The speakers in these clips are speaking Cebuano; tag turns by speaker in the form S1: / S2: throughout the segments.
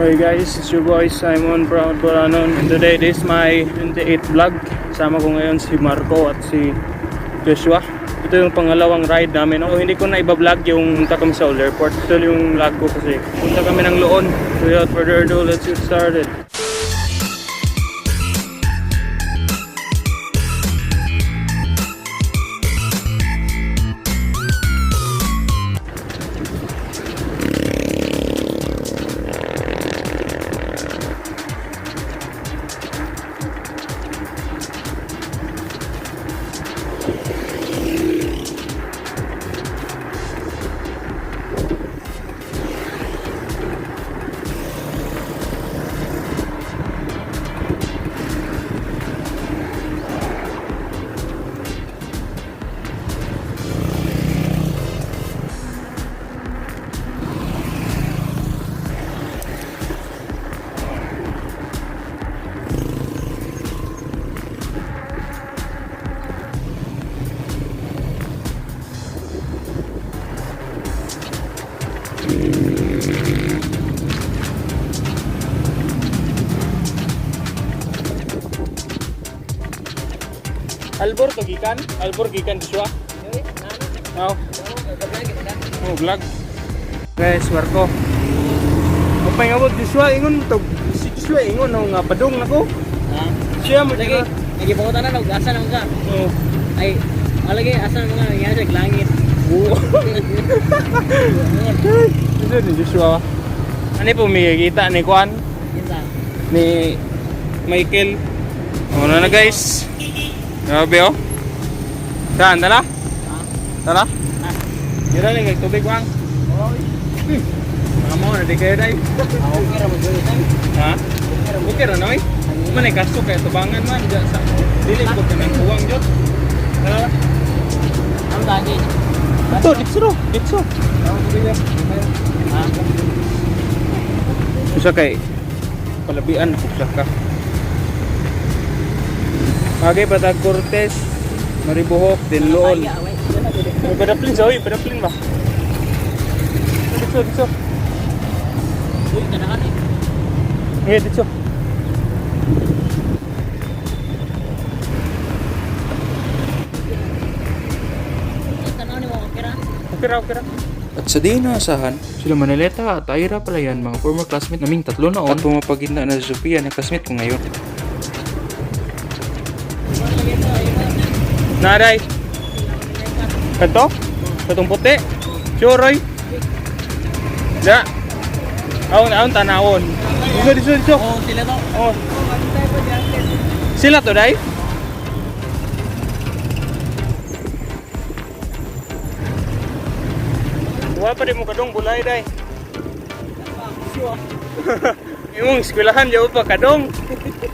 S1: Hey guys, it's your boy Simon Proud Bolanon, and today this is my 28th vlog. Kasama ko ngayon si Marco at si Joshua. Ito yung pangalawang ride namin. Oh, hindi ko na iba-vlog yung punta kami sa Old Airport. Ito yung vlog ko kasi punta kami ng Loon. So without further ado, let's get started. Albor to gikan? Albor gikan Joshua? Oh. Oh, vlog. Guys, Marco. Mapay nga mo Joshua ingon to. Si Joshua ingon no nga padung nako.
S2: Ha?
S1: Siya mo
S2: Lagi, lagi pangutan na asa naman ka?
S1: Oh.
S2: Ay, alagi asa naman ka nangyari sa langit.
S1: Oo. Ito ni Joshua. Ano po may kita ni Kwan
S2: Kinsa?
S1: ni Michael. Ano na guys. Grabe oh. Saan tala?
S2: Ha?
S1: Tala?
S2: Ah.
S1: Yun na kay tubig wang.
S2: Oy.
S1: Mga mo na di kayo day.
S2: Ah, okay ra mo gyud.
S1: Ha? Okay ra noy. Man ay kaso kay tubangan man diya sa dili ko kanang kuwang jud. Tara.
S2: Ang dagi.
S1: Ito, ditso ro, ditso.
S2: Ha?
S1: Usa kay palabian usa ka. Okay, Patag Cortez, Maribuhok, Dinloon. May padaplin sa, uy, padaplin ba? Ditso, ditso.
S2: Uy, kanakan eh.
S1: Okay, ditso.
S2: Tanaw ni mo okay ra.
S1: Okay ra, okay ra. At sa di inaasahan, sila Manileta at Ira pala yan, mga former classmate naming tatlo noon at pumapagitna na si Sophia na classmate ko ngayon. Naray! Kato? Katong puti? Sure, oy. Da. Aon, aon, tanawon. Dito, dito, dito.
S2: Oh, sila to.
S1: Oh. Sila to, day? Wa pa di mo kadong bulay, day. Imong eskwelahan jaw pa kadong.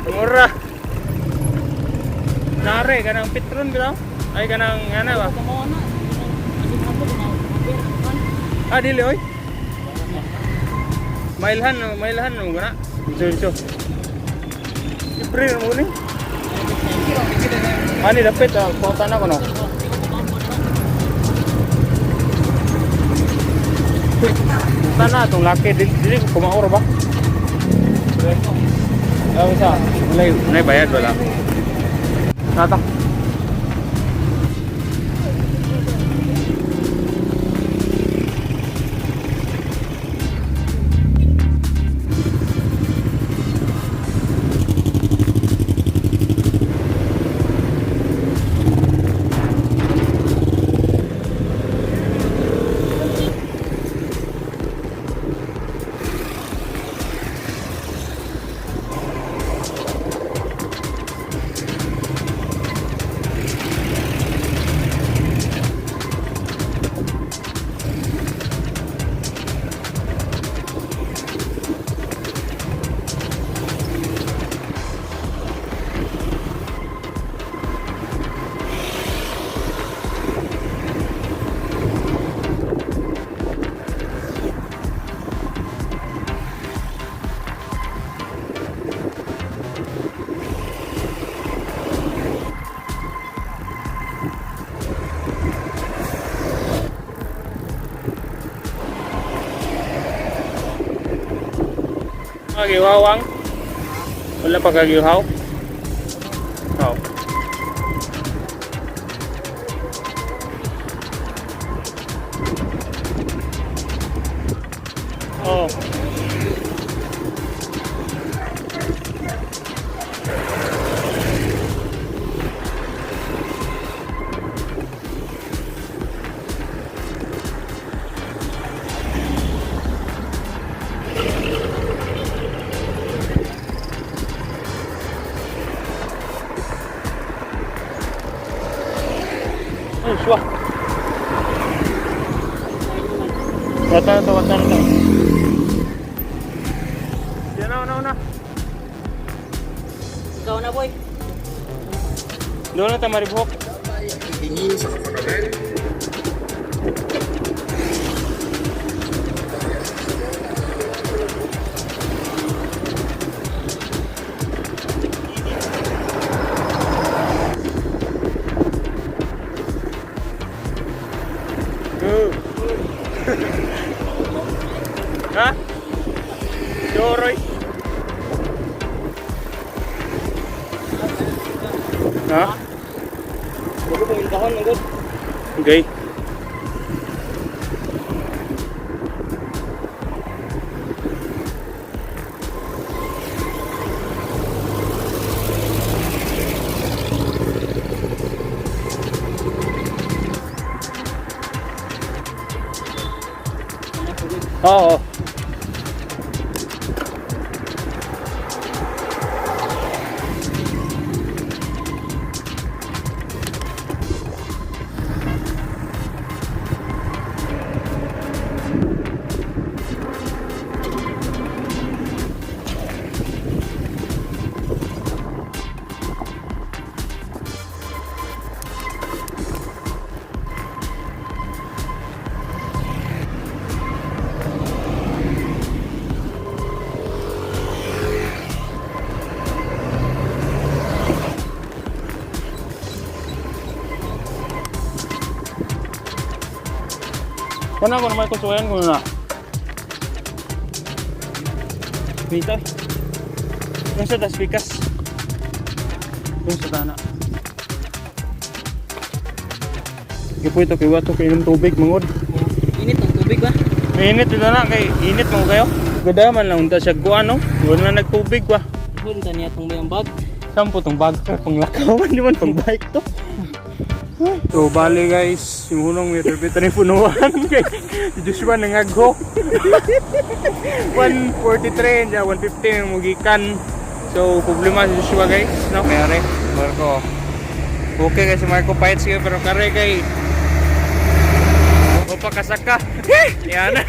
S1: Mura. Nare kanang Petron bitaw? Ay kanang ana ba?
S2: Kamo na. Kasi mo ko
S1: Ah, dili oy. Mailhan, mailhan mo gana. Dito, dito. Siyempre mo ni. Ani dapat ah, kota na ko no. Tana atong laki dili dili ko kumaor ba? Ah, sa walay nay bayad wala. Tata. Kagiwawang? Wala pa kagihaw? Oo. Oh. Ay, swa. Wata na to, wata na to. Yan na, una, una.
S2: Ikaw na, boy.
S1: Doon na tayo maribhok.
S3: Tingin sa kapakanan.
S1: Go. Ha? Doroy. Ha?
S2: Bago pumintahon, ang good.
S1: Okay. Oo. Kuna ko naman kusuyan ko na. Dito. Yung sa tas pikas. Yung sa tana. Gipoy to kay wato kay inom tubig mangod.
S2: Init ang tubig ba?
S1: Mainit dito na kay init mo kayo. Gada man lang unta siya guan no. Wala na nagtubig ba.
S2: Hul, taniya itong bayang bag.
S1: Sampo tong bag sir, pang lakaw man di man pang bike to. So bali guys, yung hunong meter bita ni punuan kay si Joshua nangagho. 143 niya, 150 yung mugikan. So problema si Joshua guys, no? Kaya Marco. Okay kasi Marco fights kayo pero kare kay Opa kasaka. Yan na.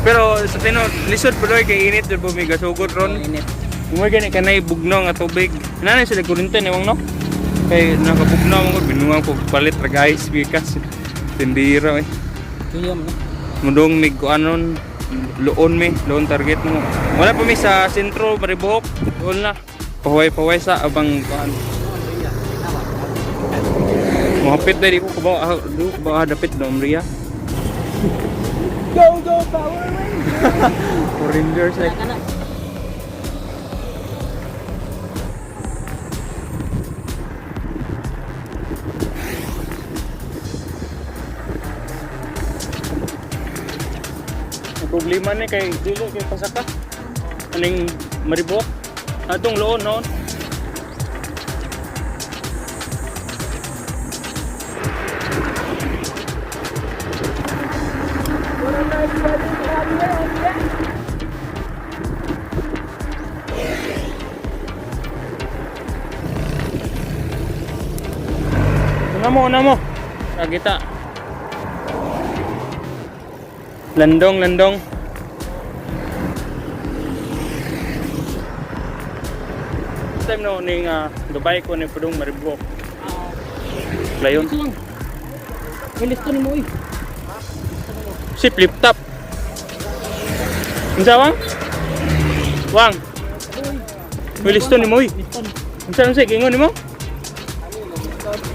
S1: Pero sa tinuod, lisod po doy kay init jud bumiga sugod ron.
S2: Init.
S1: Umay gani kanay bugnaw nga tubig. Nanay sila kuryente ni wang no. Kay nakabugnaw mo binuang ko palit ra guys because tindira eh.
S2: Tuyo mo na.
S1: Mudong mig kuanon loon mi, loon target mo. Wala pa mi sa sentro Maribuhok. Doon na. Pahuway-pahuway sa abang kuan. Mohapit na di ko kubaw, ah, di ko kubaw ah, dapit na umriya.
S2: Go, go, Power Rangers!
S1: Rangers eh.
S2: Kana.
S1: Ang problema ni kay dili kay pasaka. Aning Maribuhok. Atong loon noon. Una mo, una mo. Kagita. Landong, landong. Time no ning gabay ko ni Pudong Maribuok. Layon.
S2: Ito lang. May listo ni mo eh.
S1: Si flip top. Unsa wang? Wang. May listo ni Moy.
S2: Listo.
S1: Unsa unsa gingon nimo?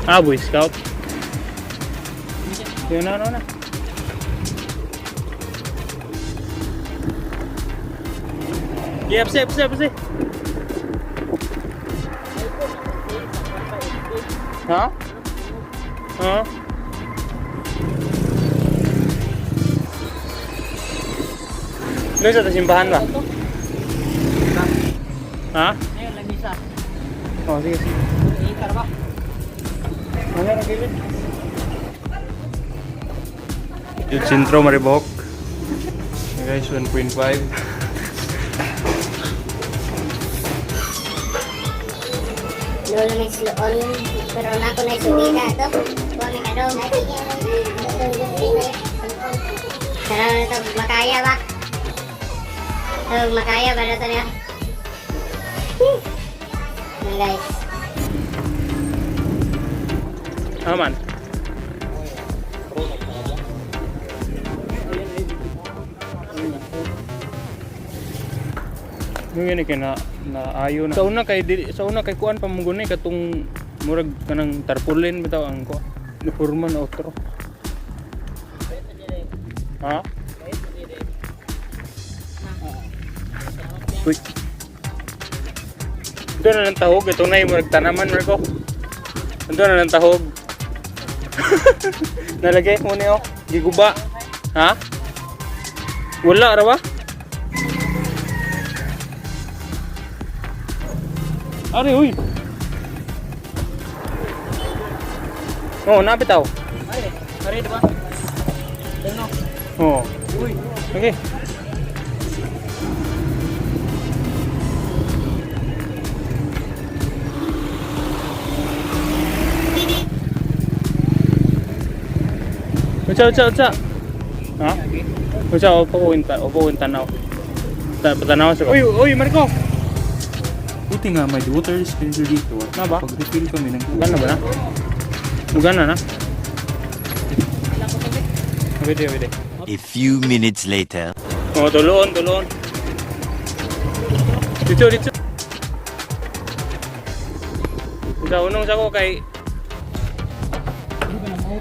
S1: Ah, Boy Scout. Yun na, na, na. Yeah, pse, pse, pse. Ha? Ha? Doon sa simbahan ba? Ha?
S2: Ngayon, lamisa.
S1: Oh, sige, sige.
S2: Iikar ba?
S1: Ano na gilid? Yung sentro Maribohok. Guys, 1.5.
S4: Lolo may sloon, pero na ko na subida to. Kuha may kadong. Tara na to, makaya ba? Oh, makaya ba na to niya? Yan, guys.
S1: Aman. Yung kay na naayo na. Sa una kay kuan pa mong gunay katong murag kanang tarpaulin bitaw ang ko. Nupurma na otro. Ha? Uy. Ito na ng tahog. Ito na yung murag tanaman, Marco. Ito na ng tahog. Nalagay mo niyo. Giguba. Ha? Wala, ra ba? Ari, uy. Oo, oh, nabitaw.
S2: Are, are diba? Ano?
S1: Oo.
S2: Uy.
S1: Okay. Unsa, unsa, unsa? Ha? Unsa, opo ko inta, opo ko tanaw. Patanaw sa Uy, uy, Marco.
S5: Buti nga may water dispenser dito at
S1: Na ba?
S5: pag-refill kami ng
S1: Gana ba na? Mugana na? Pwede, pwede.
S6: A few minutes later.
S1: Oh, tuloon, tuloon. Dito, dito. Sa unong sa ko kay
S2: Hindi ba na mo?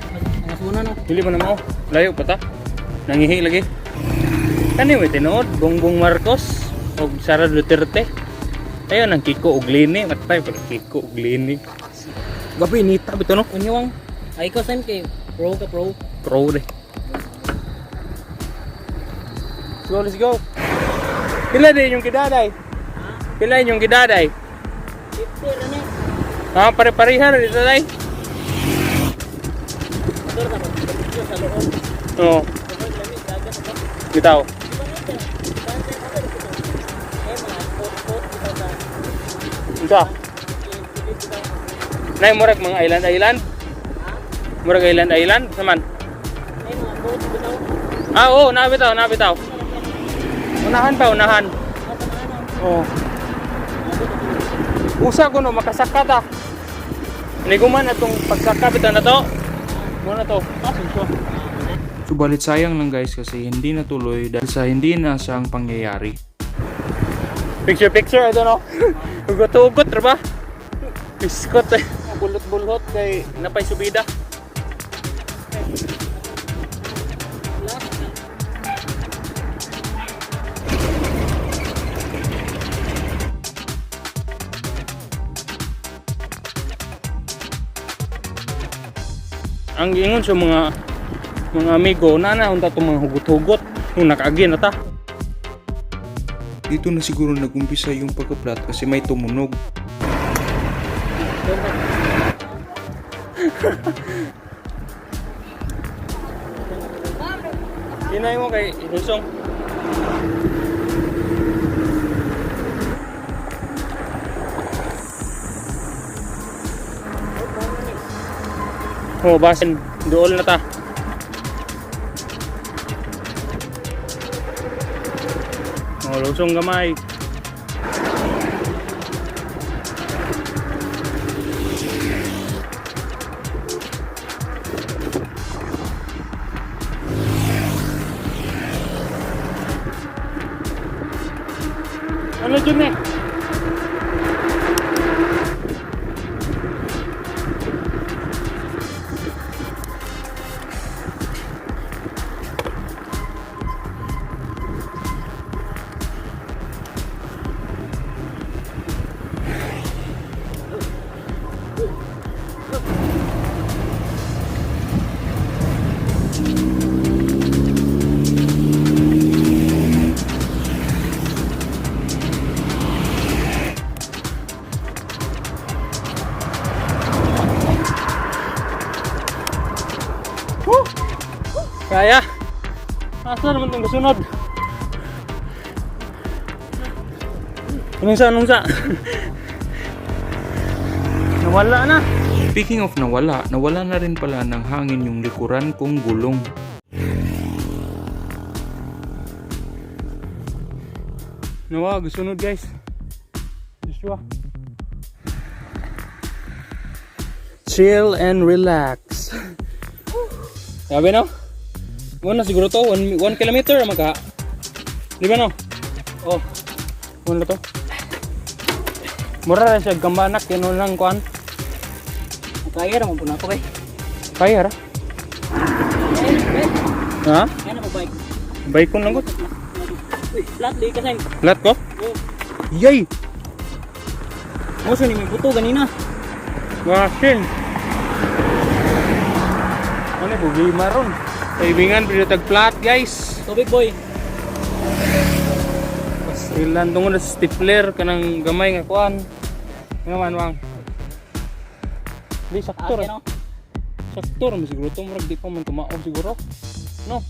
S2: Nangasuna no?
S1: dili pa na mao. Layo pa ta. Nangihi lagi. Kani may tinuod Bongbong Marcos og Sara Duterte. Ayon ang Kiko og Lini, matay pa Kiko og Lini. Gabi nita bito no.
S2: Unyawang. Ay, ikaw Sam kay pro ka pro.
S1: Pro de. Let's go, let's go. Pila din yung kidaday? Pila yung kidaday?
S2: 50 na ni.
S1: Ah, pare-pareha na dito day.
S2: Motor ta ba? Sa loob.
S1: Oo.
S2: Kapag lamig, dagat ito.
S1: Bitaw.
S2: Di ba nga ito? Eh, mga boat-boat bitaw sa
S1: Unsa?
S2: kilid bitaw.
S1: Nay murag mga island island. Murag island island naman.
S2: Eh, mga boat bitaw.
S1: Ah, oo, nabitaw, nabitaw. Unahan pa, unahan.
S2: Ah, tanahan na.
S1: Oo. Usa ko no makasaka ta. Niguman atong pagsaka bitaw na to. Muna to. Ah, so.
S5: Subalit sayang lang guys kasi hindi natuloy dahil sa hindi inaasahang pangyayari.
S1: Picture picture, I don't know. Ugot-ugot ra ba? Biskot eh. Bulot-bulot kay napay subida. Ang ingon sa mga amigo, na na unta tong mga hugot-hugot. Kung nakaagi na ta.
S5: Dito na siguro nagumpisa yung pagka-flat kasi may tumunog.
S1: Hinay mo kay Lusong. Oh, basin. Dool na ta. Oh, lusong gamay. Ano dyan eh? Kaya. Asa naman itong kasunod? Anong sa, anong sa? Nawala na.
S5: Speaking of nawala, nawala na rin pala ng hangin yung likuran kong gulong.
S1: Nawa, gusunod, guys. Joshua. Chill and relax. Sabi no? Muna siguro to, 1 kilometer magka. Di ba no? Oh. Muna to. Mura ra siya gambanak yun lang kuan.
S2: Kaya ra mo po na ako eh.
S1: Kaya ra.
S2: Eh, eh.
S1: Ha?
S2: Kaya na mo bike.
S1: Bike ko lang ko.
S2: Uy, flat lagi ka sayang.
S1: Flat ko?
S2: Oh.
S1: Yay!
S2: Mo ni may buto ganina.
S1: Wasin. Ano problema ron? Kaibigan, pwede tag flat, guys.
S2: Tubig boy.
S1: Pastilan tungod sa stapler kanang gamay nga kuan. Nga man wang. Di sakto
S2: Taas
S1: ra.
S2: no.
S1: Sakto ra man siguro to, murag di pa man tumao siguro. No.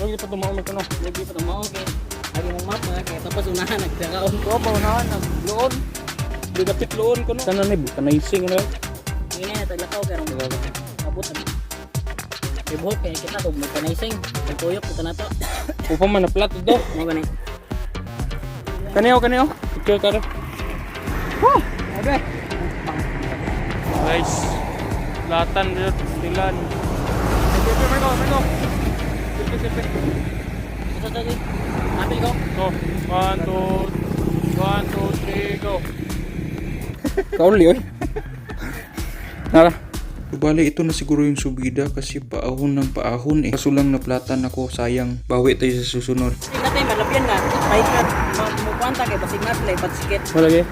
S1: Murag di pa tumao man kuno.
S2: Lagi pa tumao kay. Lagi mong map mga kay tapos unahan nagdakaon.
S1: Ko pa unahan nagluon. Di dapit luon kuno. Tanan ni vulcanizing ano.
S2: Ngine na taglakaw pero abot na. May buhok kay kita kog may kanaysing. Nagtuyok ko na to.
S1: Upa man na flat do.
S2: Mo gani.
S1: Kaniyo kaniyo. Picture ka ro. Woo! Abe. Guys, latan dito, pastilan. Selfie, Marco, Marco. Selfie, selfie.
S2: Ito to to. Apil ko.
S1: Go. One, two, one, two, three, go. Kauli, oy. Nara.
S5: Bale, ito na siguro yung subida kasi paahon ng paahon eh. Kaso lang naplatan ako, sayang. Bawi tayo sa susunod.
S2: Tingnan tayo malapyan na. Bike na mukuanta kay basig na sila batsikit.
S1: Wala gay.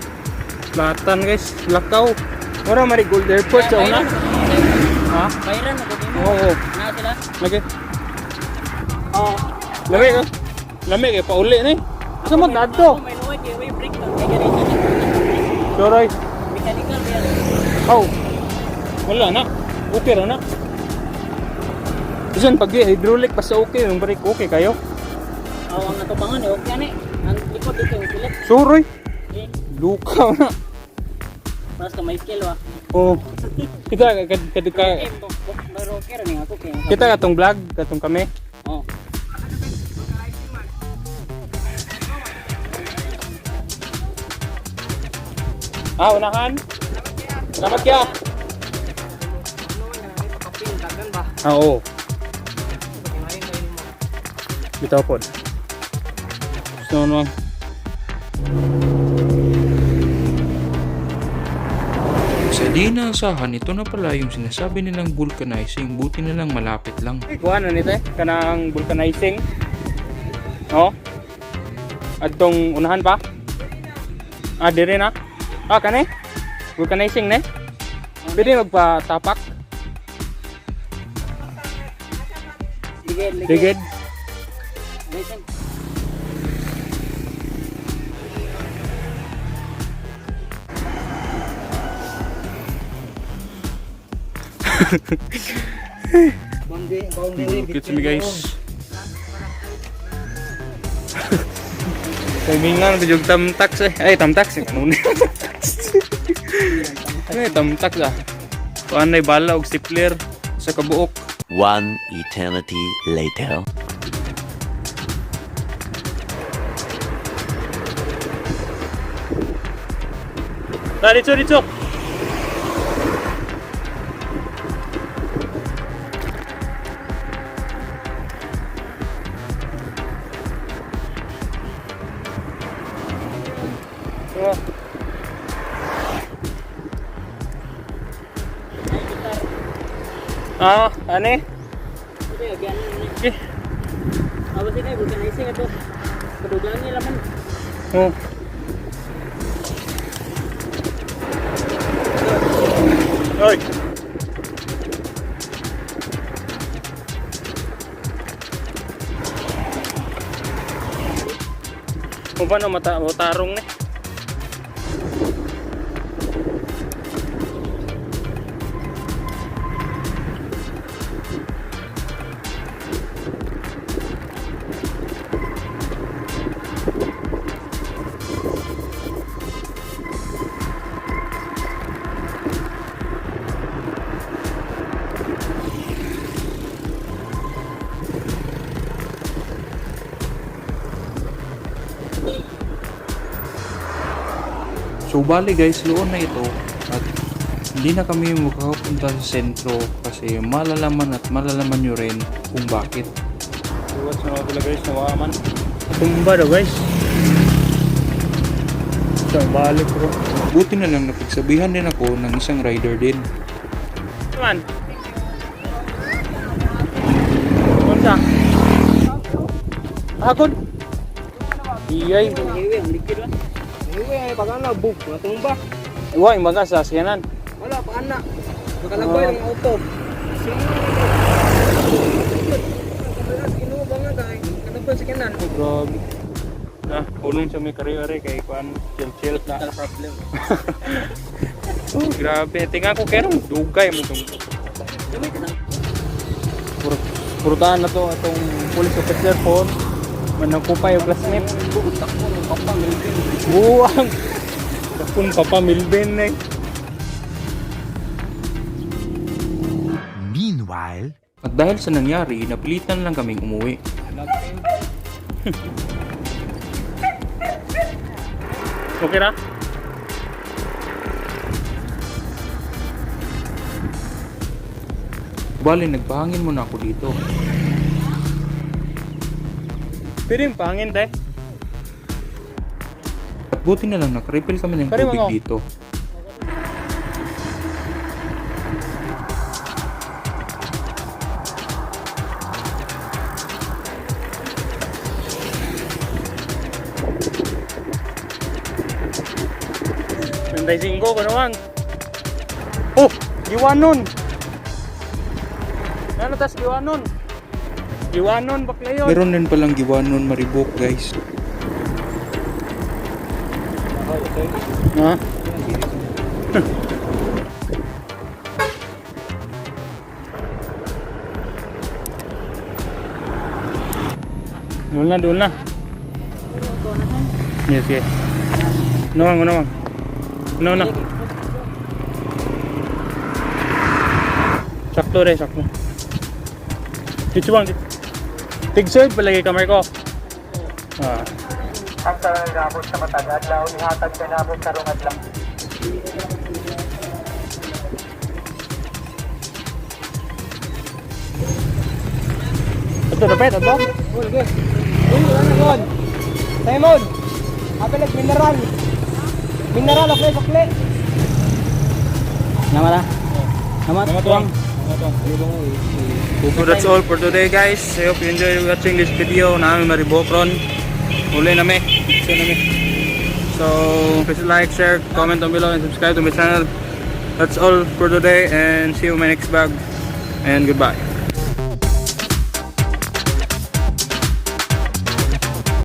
S1: Latan, guys. Lakaw. Wala marigold airport sa una. Ha?
S2: Bayran na gud mo.
S1: Oo.
S2: Na sila.
S1: Lagi.
S2: Oh.
S1: Lami ka. Lami kay pauli ni. Sa mo dadto.
S2: May luwag kay way break lang. Kay ganito.
S1: Soroy.
S2: Mechanical ba yan?
S1: Oh. Wala na. Okay ra na. Bisan pag hydraulic pa sa okay, yung brake okay kayo.
S2: Oh, ang atubangan eh okay ani. Ang likod dito yung pilit.
S1: Suroy.
S2: Eh,
S1: Lukaw na.
S2: Mas ka may skill wa.
S1: Oh. Kita kad kad ka
S2: Eh, rocker ni ako kay.
S1: kita katong vlog katong kami.
S2: Oh.
S1: Ah, unahan. Salamat kaya. Ah, oo. Bitaw pod. Gusto mo naman.
S5: Sa di inaasahan, ito na pala yung sinasabi nilang vulcanizing. Buti na lang malapit lang.
S1: Kuha na nito eh, kanang vulcanizing. No? Adtong unahan pa. Ah, dire na. Ah, kani? Vulcanizing ne? Pwede magpa-tapak.
S2: Ligid, ligid.
S1: Ligid.
S2: Amazing.
S1: Bukit mi, guys. Kaibigan, bidyo tamtax eh. Ay, tamtax eh. Ano ni? Ay, tamtax ah. Kuan na bala og stapler sa kabuok.
S6: One eternity later.
S1: Ta, dito, dito. Oh. Ah, ane?
S2: Ito yung ganun na.
S1: Okay.
S2: Awas ini vulcanizing ito. Kadugaan niya laman.
S1: Oh. Oy. Kung paano mata matarong ni?
S5: So bali guys, loon na ito at hindi na kami makakapunta sa sentro kasi malalaman at malalaman nyo rin kung bakit.
S1: What's na pala guys, nawaman. Tumba daw guys. So, balik bro.
S5: Buti na lang napagsabihan din ako ng isang rider din.
S1: Man. Unsa? Agod. Iyay.
S2: Hiwi, ang likid ba?
S7: Hiwi ay pagana bug natumba.
S1: Wa yung baga sa sakyanan.
S7: Wala pa ana. Makalabay ang auto. Inuwa nga kay kanabay sa kanan.
S1: Oh, grabe. Na, ulong sa may kari-ari kay kuan chill chill na.
S2: Problem.
S1: Oh, grabe. Tingnan ko kerong dugay mo tong. Purtahan na to atong police officer for manakupay yung classmate. Buwang. Dakon papa Milvin eh.
S6: Meanwhile,
S5: At dahil sa nangyari, napilitan lang kaming umuwi.
S1: Okay ra?
S5: Bali, nagpahangin muna ako dito.
S1: Pwede yung pangin te.
S5: At buti na lang nakarefill kami ng
S1: Pwede
S5: tubig
S1: mo.
S5: dito.
S1: Nantay singko ko naman. Oh! Giwanon! Ano tas giwanon? Giwanon bakla yun.
S5: Meron din palang giwanon maribok guys.
S1: Ha? Doon na, doon na. Yes. Nawang, nawang. No, na. Sakto rin, sakto. Dito bang, tigsoy palagi ka, Marco. Ah.
S7: Ang tanan nabot sa matag adlaw ihatag ka nabot karong adlaw.
S1: Ito, dapat, ito.
S7: Uy, guys. Uy, ano gon? Simon. Apelag mineral. Mineral okay sukli.
S2: Nama na. Nama
S1: Nama tuang. So that's all for today guys. I hope you enjoy watching this video. Namin maribokron. Uli nami. Uli nami. So please like, share, comment down below and subscribe to my channel. That's all for today and see you in my next vlog. And goodbye.